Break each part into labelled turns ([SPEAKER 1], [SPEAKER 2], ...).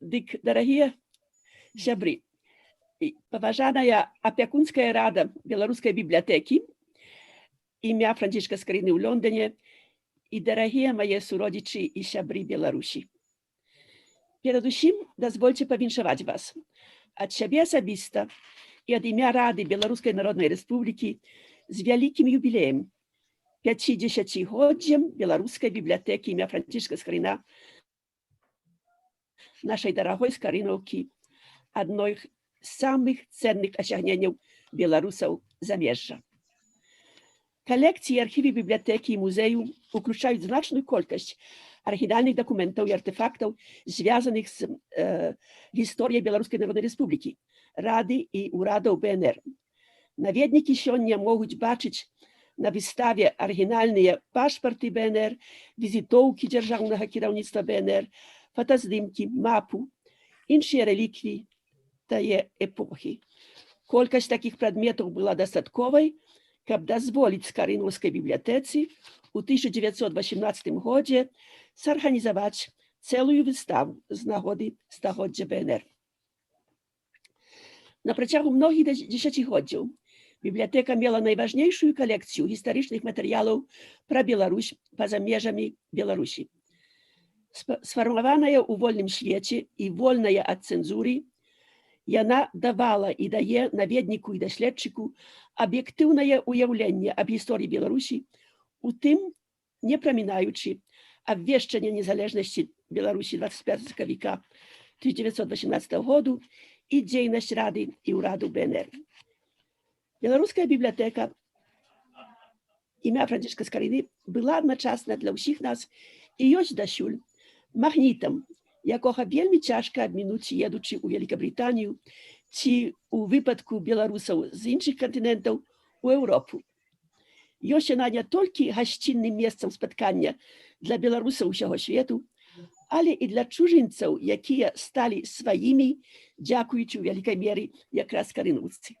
[SPEAKER 1] Дык, дарагія сябры, і паважаная апякунская рада Беларускай бібліятэкі імя Францішка Скарыны ў Лондоне і дарагія мае суродзічы і сябры Беларусі. Перадусім дазвольце павіншаваць вас ад сябе асабіста і ад імя Рады Беларускай Народнай Рэспублікі з вялікім юбілеем, 50-годдзем Беларускай бібліятэкі імя Францішка Скарына, нашай дарагой Скарынаўкі, адной з самых ценных асягненняў беларусаў замежжа. Калекцыі і архівы бібліятэкі і музею уключаюць значную колькасць арыгінальных дакументаў і артэфактаў, звязаных з гісторыяй Беларускай Народнай Рэспублікі, Рады і ўрадаў БНР. Наведнікі сёння могуць бачыць на выставе арыгінальныя пашпарты БНР, візітоўкі дзяржаўнага кіраўніцтва БНР, фотаздымкі, мапу, іншыя рэліквіі тае эпохі. Колькасць такіх прадметаў была дастатковай, каб дазволіць Скарынаўскай бібліятэцы ў 1918 годзе сарганізаваць цэлую выставу з нагоды стагоддзя БНР. На працягу многіх дзесяцігоддзяў бібліятэка мела найважнейшую калекцыю гістарычных матэрыялаў пра Беларусь па-за межамі Беларусі. Сфармаваная ў вольным свеце і вольная ад цэнзуры, яна давала і дае наведніку і даследчыку аб'ектыўнае ўяўленне аб гісторыі Беларусі, у тым не прамінаючы абвешчанне незалежнасці Беларусі 25 сакавіка 1918 году і дзейнасць Рады і ўраду БНР. Беларуская бібліятэка імя Францішка Скарыны была адначасна для ўсіх нас і ёсць дасюль магнітам, якога вельмі цяжка абмінуць, едучы ў Великабрытанію ці, у выпадку беларусаў з іншых кантынентаў, у Еўропу. Ёсць яна не толькі гасцінным месцам спаткання для беларусаў усяго свету, але і для чужынцаў, якія сталі сваімі, дзякуючы ў вялікай меры якраз Скарынаўцы.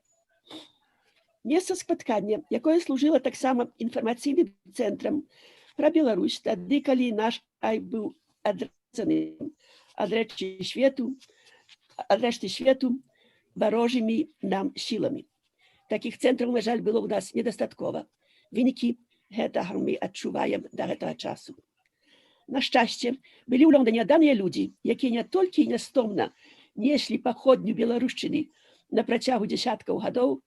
[SPEAKER 1] Месца спаткання, якое служыла таксама інфармацыйным цэнтрам пра Беларусь тады, калі наш край быў адрэзаны ад рэшты свету варожымі нам сіламі. Такіх цэнтраў, на жаль, было ў нас недастаткова. Вынікі гэтага мы адчуваем да гэтага часу. На шчасце, былі ў Лондоне адданыя людзі, якія не толькі нястомна неслі паходню беларушчыны на працягу дзесяткаў гадоў,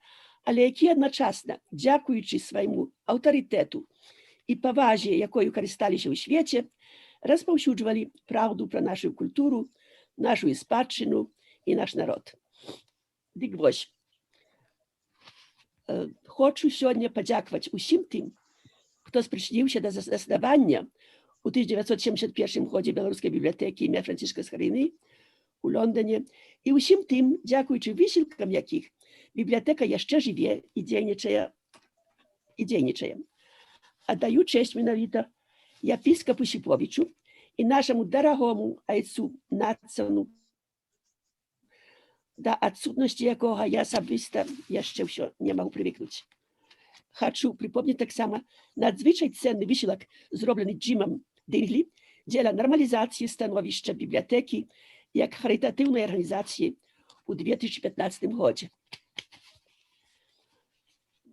[SPEAKER 1] але якія адначасна, дзякуючы свайму аўтарытэту і павазе, якою карысталіся ў свеце, распаўсюджвалі праўду пра нашу культуру, нашу спадчыну і наш народ. Дык вось, хочу сёння падзякаваць усім тым, хто спрычыніўся да заснавання ў 1971 годзе Беларускай бібліятэкі імя Францішка Скарыны у Лондоне і ўсім тым, дзякуючы высілкам якіх бібліятэка яшчэ жыве і дзейнічае. Аддаю честь менавіта епіскапу Сіповічу і нашаму дарагому айцу Нацану, да адсутнасці якога я асабіста яшчэ ўсё не магу прывыкнуць. Хачу прыпомніць таксама надзвычай ценны высілак, зроблены Джимам Дынглі дзеля нармалізацыі становішча бібліятэкі як харытатыўнай арганізацыі ў 2015 годзе.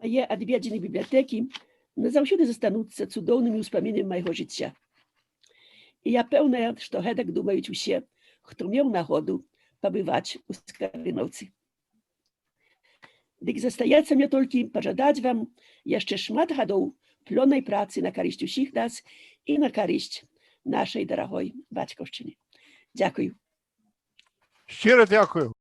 [SPEAKER 1] Мае адведзіны бібліятэкі назаўсёды застануцца цудоўнымі ўспамінамі майго жыцця. І я пэўная, што гэтак думаюць усе, хто меў нагоду пабываць у Скарынаўцы. Дык застаецца мне толькі пажадаць вам яшчэ шмат гадоў плённай працы на карысць усіх нас і на карысць нашай дарагой бацькаўшчыны. Дзякую.
[SPEAKER 2] Шчыра дзякую.